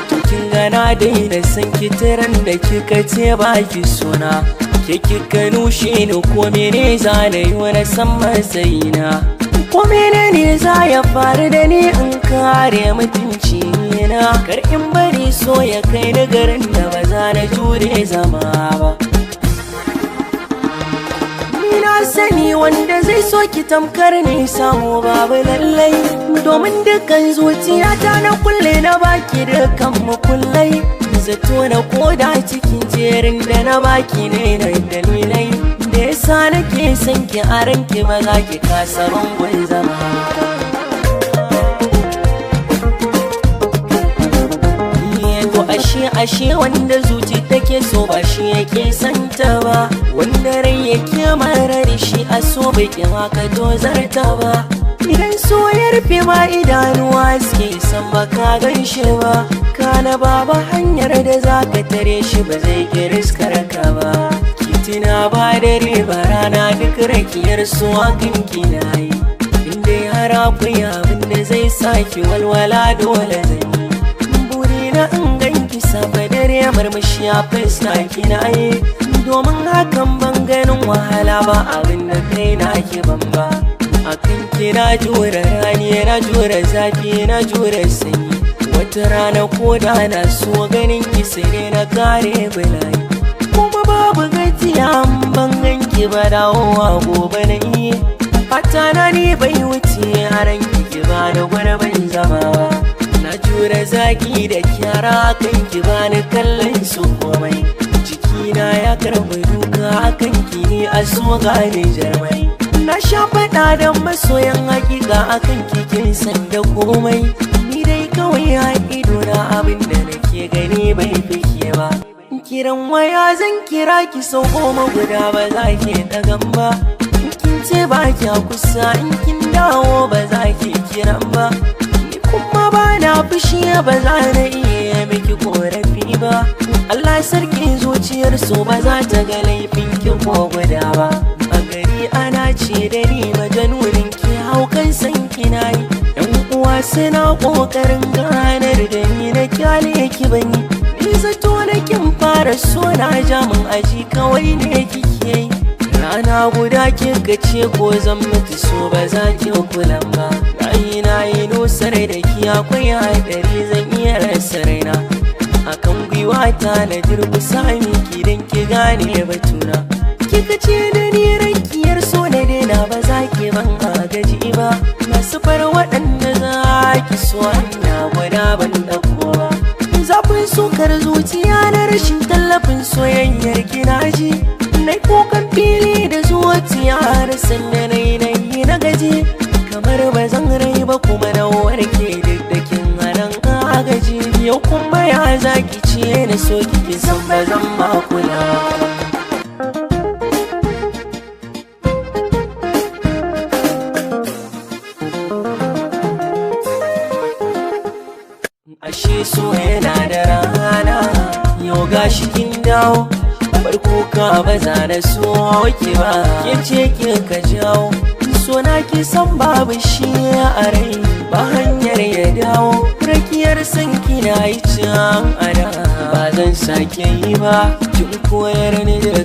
To kin ga na daina san ki tiran da kika ce ba ki sona. Ke kika nushe ni, ko mene za na yi wani san matsayina? Ko mene za ya faru da ni in kare mutunci na? Kar in bari so ya kai ni garin da ba za na jure zama ba. Ni na sani wanda zai so ki tamkar ni samu babu lallai, domin dukkan zuciyata na kulle, na baki dukkan mukullai. Zato na koda cikin jerin da na baki ne na dalilai da yasa nake son ki a ranki, ba za ki kasa bangon zama. To ashe wanda zuci take so ba shi yake santa ba, wanda rai yake marar shi a so bai ki maka dozarta ba. Idan so ya rufe ma idanuwa suke san baka gan shi ba, kana baba hanyar da zaka tare shi ba zai ki riskar ka ba. Kitina ba dare ba rana, duk rakiyar su akan kina yi. Inda har akwai abin da zai saki walwala, dole zan yi. Burina in ganki safe dare, murmushi a fuska kina yi, domin hakan ban ganin wahala ba, abin da kai na ki ban ba. Akan ki na jure rani, na jure zafi, na jure sanyi. Wata rana ko da na so ganin ki, sai na kare bulayi. Kuma babu gajiya ban ganki ba, dawowa gobe na yi. Fata na ni bai wuce a ranki ki ba da gurbin zama ba. Na jure zaki da kyara kan ki, bani kallon su komai. Jikina ya karɓi duka akan ki ne, a so gane jarmai. Na sha faɗa da masoyan hakika akan kikin san da komai. Ni dai kawai a ido na abin da nake gani bai fike ba. Kiran waya zan kira ki sau 10 guda ba za ki ɗagan ba. In kin ce ba kya kusa, in kin dawo ba za ki kiran ba. Ni kuma ba na fushi, ba za na iya miki korafi ba. Allah sarki, zuciyar so ba za ta ga laifin ki ko guda ba. A gari ana ce da ni majanunin ki, haukan san ki nayi. Yan uwa suna kokarin ganar da ni na kyale ki, banyi. Ni zato na kin fara so na, jamin aji kawai ne kike yi. Rana guda kika ce ko zan mutu so ba za ki kulan ba. Nayi nayi nusar da ki akwai haɗari, zan iya rasa raina. Akan gwiwata na durkusa miki don ki gane batuna. Kika ce da ni rakiyar so na daina, ba za ki ban agaji ba. Masu far waɗanda za ki so hanya guda ban ɗauko ba. Zafin sukar zuciya na rashin tallafin soyayyar kina ji. Na kukan fili da zuciya har sanda na yi na yi na gaji. Kamar ba zan rai ba kuma na warke duk da kin hanan agaji. Yau kuma ya zaki ce na so kike san ba zan ma kula. Ashe so yana da rana, yau gashi kin dawo. Bar kuka, ba za na so ki ba, ke ce kika jawo. So na ki san babu shi a rai, ba hanyar ya dawo. Rakiyar san kina yi can ada, ba zan sake yi ba. Kin koyar ni da